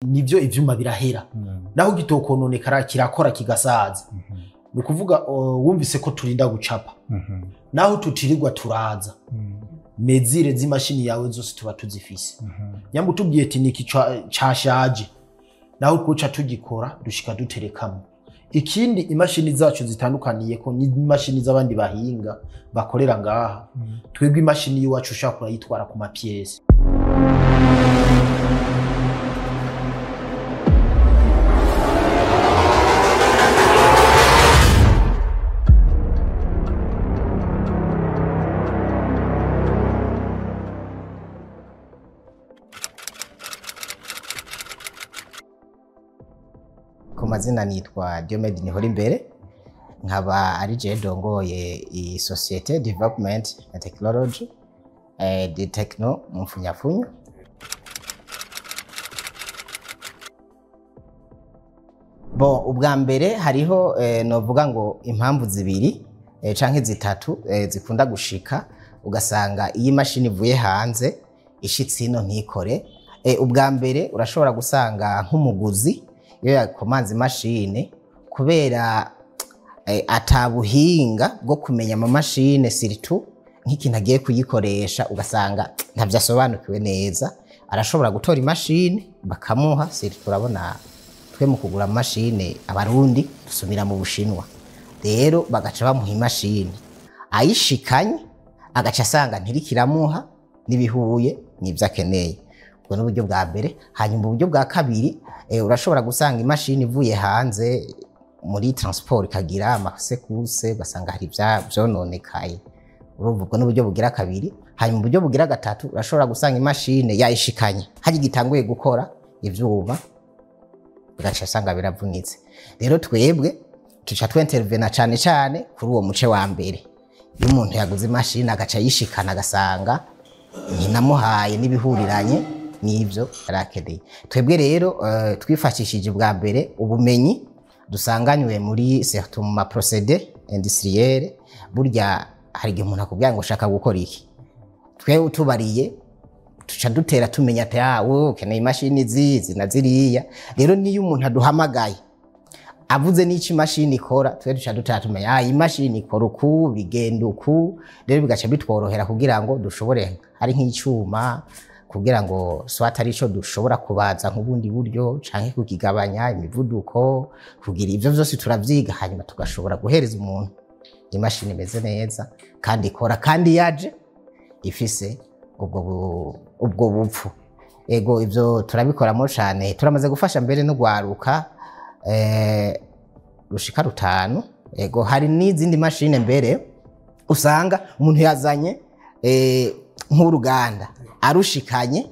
Nivyo, ivyuma birahera, naho gitokononekara kirakora kigasaza. Ni ukuvuga wumvise ko turinda gucapa, naho tutirirwa turaza, mesures z'imashini yawe zose tuba tuzifise. Nyamba utubwiye ati niki cashaje, naho kuca tugikora dushika duterekamo ikindi. Imashini zacu zitandukaniye ko n'imashini z'abandi bahinga bakorera ngaha, twebwe imashini y'iwacu ushaka kurayitwara ku ma pièces. Ku mazina nitwa Diomede Nihorimbere, nkaba ari je ndongoye iyi société Development and Technology, de Techno mu mfunyafunyo. Bon, ubwa mbere hariho novuga ngo impamvu zibiri canke zitatu zikunda gushika ugasanga iyi mashini ivuye hanze ishitse ino ntikore. Ubwa mbere urashobora gusanga nk'umuguzi iyo yakomanze imashini, kubera atabuhinga bwo kumenya amamashine, surtout nk'ikintu agiye kuyikoresha ugasanga ntavyo asobanukiwe neza, arashobora gutora imashini bakamuha. Surtout urabona twe mu kugura amashine Abarundi dusumira mu Bushinwa, rero bagaca bamuha imashini, ayishikanye agaca asanga ntirikiramuha n'ibihuye n'ivyo akeneye. Ubwo ni uburyo bwa mbere. Hanyuma uburyo bwa kabiri, urashobora gusanga imashini ivuye hanze muri transport ikagira ama secousses, ugasanga hari vyononekaye. Urumva ubwo n'uburyo bugira kabiri. Hanyuma uburyo bugira gatatu, urashobora gusanga imashini yayishikanye hari gitanguye gukora, ivyuma ugaca usanga biravunitse. Rero twebwe tuca twintervena cane cane kuri uwo muce wa mbere, iyo umuntu yaguze imashini agaca yishikana agasanga ntinamuhaye n'ibihuriranye n'ivyo yari akeneye. Twebwe rero twifashishije bwa mbere ubumenyi dusanganywe muri surtout mu ma procédés industriels. Burya hari igihe umuntu akubwira ngo ushaka gukora iki, twe utubariye tuca dutera tumenya ati: "Ah, wowe ukeneye imashini zizi na ziriya." Rero niyo umuntu aduhamagaye avuze n'icyo imashini ikora, twe duca dutera tumenya: "Ah, imashini ikora uku, bigenda uku." Rero bigaca bitworohera kugira ngo dushobore, hari nk'icuma, kugira ngo soit ari ico dushobora kubaza nk'ubundi buryo canke kukigabanya imivuduko, kugira ivyo vyose turavyiga, hanyuma tugashobora guhereza umuntu imashini imeze neza kandi ikora kandi yaje ifise ubwo bupfu. Ego, ivyo turabikoramo cane. Turamaze gufasha mbere no gwaruka rushika rutanu. Ego, hari n'izindi mashine mbere usanga umuntu yazanye nk'uruganda, arushikanye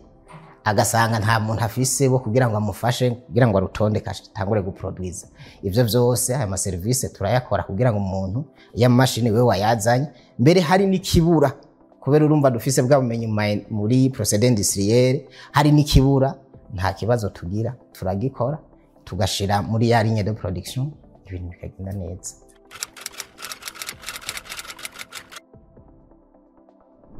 agasanga nta muntu afise wo kugira ngo amufashe kugira ngo arutondeke atangure guproduiza. Ivyo vyose, aya maserivisi turayakora kugira ngo umuntu iyo mashini we wayazanye mbere hari n'ikibura, kubera urumva dufise bwa bumenyi muri procédé industriel, hari n'ikibura nta kibazo tugira, turagikora tugashira muri ya ligne de production, ibintu bikagenda neza.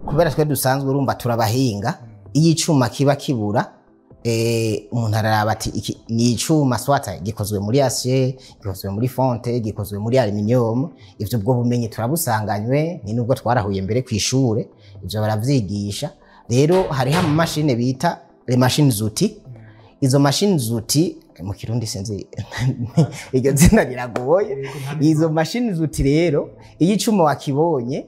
Kubera twe dusanzwe, urumva, turabahinga, iyo icuma kiba kibura, umuntu araraba ati iki ni icuma soit gikozwe muri acier, gikozwe muri fonte, gikozwe muri aluminium. Ivyo ubwo bumenyi turabusanganywe, ni nubwo twarahuye mbere kw'ishure, ivyo baravyigisha. Rero hariho amamashine bita les machines outils. Izo machines outils mu Kirundi sinzi, iryo zina riragoye. Izo machines outils rero, iyo icuma wakibonye,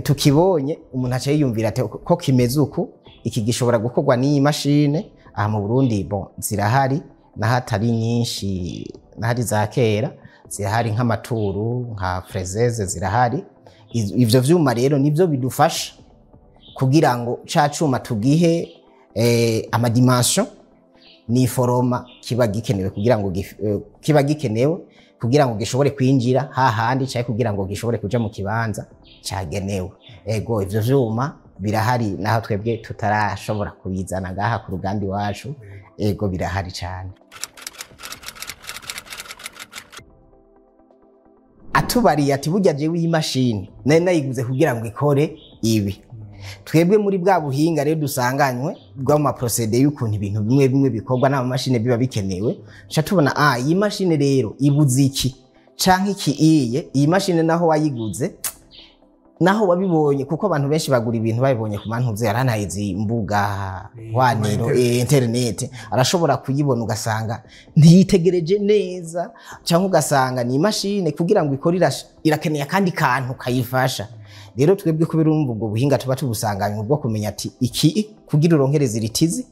tukibonye, umuntu aca yiyumvira ati ko kimeze uku, iki gishobora gukorwa n'iyi mashine. Aha mu Burundi, bon, zirahari naho atari nyinshi, n'ahari za kera zirahari, nk'amaturu, nka fraiseuse zirahari. Ivyo vyuma rero nivyo bidufasha kugira ngo ca cuma tugihe ama dimensions n'i forme kiba gikenewe kugira ngo kiba gikenewe kugira ngo gishobore kwinjira hahandi canke kugira ngo gishobore kuja mu kibanza cagenewe. Ego, ivyo vyuma birahari naho twebwe tutarashobora kubizana ngaha ku ruganda iwacu. Ego, birahari cane. Atubariye ati burya jewe iyi mashini nari nayiguze kugira ngo ikore ibi. Twebwe Twebwe muri bwa buhinga rero dusanganywe bwa ma procédés y'ukuntu ibintu bimwe bimwe bikorwa n'amamashini biba bikenewe, tuca tubona iyi mashini rero ibuze iki canke iki. Iye iyi mashini naho wayiguze, naho wabibonye, kuko abantu benshi bagura ibintu babibonye ku mantuze yaranaye izi mbuga hwaniro, internet, arashobora kuyibona ugasanga ntiyitegereje neza, cyangwa ugasanga ni imashini kugira ngo ikore irakeneye akandi kantu kayifasha. Rero twebwe kubera urumva ubwo buhinga tuba tubusanganywe bwo kumenya ati iki kugira uronkereze iritizi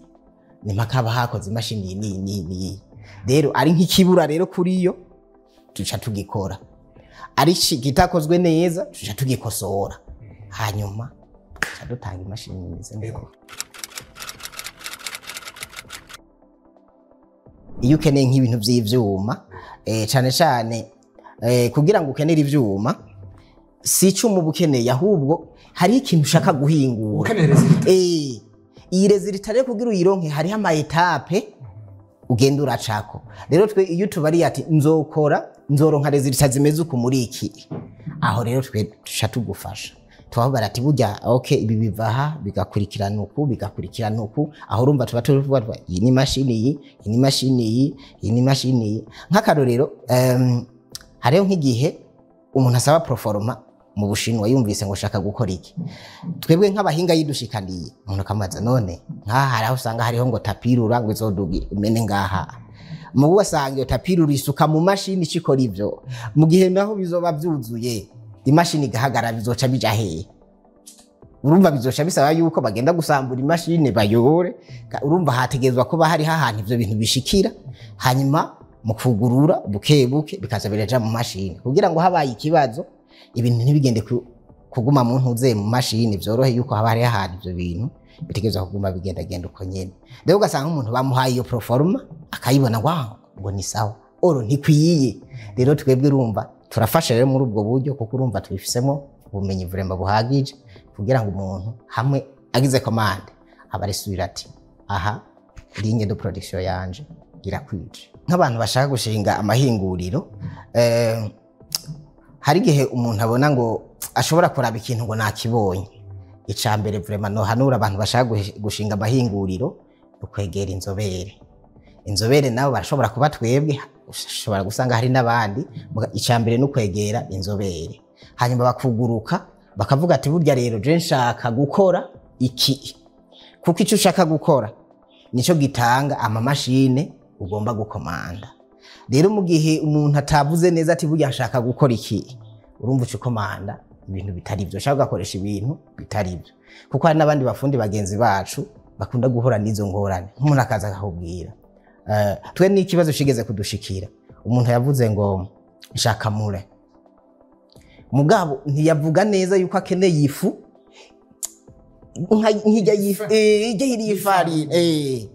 ni mpaka haba hakoze imashini iyi n'iyi n'iyi n'iyi. Rero ari nk'ikibura rero kuri yo tuca tugikora, ari kitakozwe neza tuca tugikosora, hanyuma tuca dutanga imashini imeze neza. Iyo ukeneye nk'ibintu vy'ivyuma, cane cane, kugira ngo ukenere ivyuma si icuma uba ukeneye, ahubwo hari ikintu ushaka guhingura. Ukeneye résultat. Iyi résultat rero kugira uyironke hariho ama étapes ugenda uracako. Rero twe iyo tubariye ati nzokora, nzoronka résultat zimeze uku muri iki, aho rero twe tuca tugufasha, tubabara ati burya okay, ibi biva aha, bigakurikirana uku, bigakurikirana uku. Aho urumva tuba turi kuvuga tuba, iyi ni mashini iyi, iyi ni mashini iyi, iyi ni mashini iyi. Nk'akarorero, hariho nk'igihe umuntu asaba proforma mu Bushinwa, yumvise ngo shaka gukora iki, twebwe nk'abahinga yidushikaniye, umuntu akamaza none nkaha hari aho usanga hariho ngo tapis roulant ngo izoduga imene ngaha, mu wasanga iyo tapis roulant isuka mu mashini ikikora ivyo, mu gihe naho bizoba vyuzuye imashini igahagarara, bizoca bija hehe? Urumva bizoca bisaba yuko bagenda gusambura imashini bayobore. Urumva hategerezwa kuba hariho ahantu ivyo bintu bishikira, hanyuma mu kugurura buke buke bikaza biraja mu mashini, kugira ngo habaye ikibazo ibintu ntibigende kuguma mu ntuze mu mashini, vyorohe yuko haba hariho ahantu ivyo bintu bitegerezwa kuguma bigendagenda uko nyene. Rero ugasanga umuntu bamuhaye iyo proforma akayibona ngo ah, ngo ni sawa, oro ntikwiye. Rero twebwe urumva turafasha rero muri ubwo buryo, kuko urumva tubifisemo ubumenyi vraiment buhagije, kugira ngo umuntu hamwe agize commande aba arisubira ati aha ligne de production yanje irakwije. Nk'abantu bashaka gushinga amahinguriro, hari igihe umuntu abona ngo ashobora kuraba ikintu ngo nakibonye. Ica mbere vraiment nohanura abantu bashaka gushinga amahinguriro ukwegera inzobere. Inzobere nabo barashobora kuba twebwe, ushobora gusanga hari n'abandi. Ica mbere ni ukwegera inzobere, hanyuma bakuguruka bakavuga ati burya rero je nshaka gukora iki, kuko icyo ushaka gukora nico gitanga amamashine ugomba gukomanda. Rero mu gihe umuntu atavuze neza ati burya nshaka gukora iki, urumva uca ukomanda ibintu bitari byo, ushaka ugakoresha ibintu bitari byo. Kuko hari n'abandi bafundi bagenzi bacu bakunda guhura n'izo ngorane, nk'umuntu akaza akakubwira, twe n'ikibazo kigeze kudushikira, umuntu yavuze ngo nshaka moulin, mugabo ntiyavuga neza yuko akeneye ifu nk'ijya ijya iriye ifarine,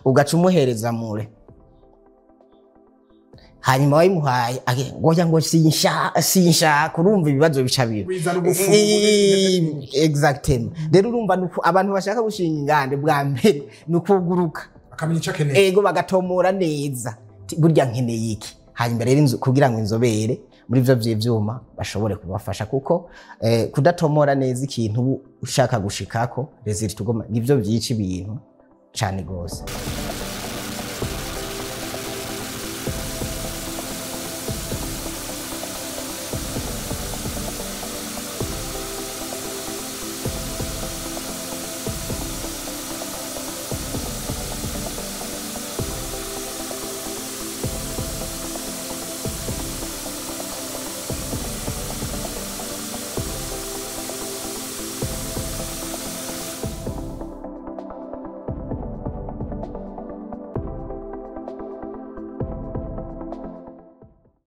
ugaca umuhereza moulin, hanyuma wayimuhaye ngo oya, ngo sinshaka. Urumva ibibazo bica biba. Bizana ubufungu. Exactement. Rero urumva nuko abantu bashaka gushinga inganda, bwa mbere ni ukuguruka akamenya icyo akeneye. Ego, bagatomora neza. Ti, burya nkeneye iki. Hanyuma rero kugira ngo inzobere muri ivyo vy'ivyuma bashobore kubafasha, kuko kudatomora neza ikintu ushaka gushikako résultat ugoma, nivyo vyica ibintu cane gose.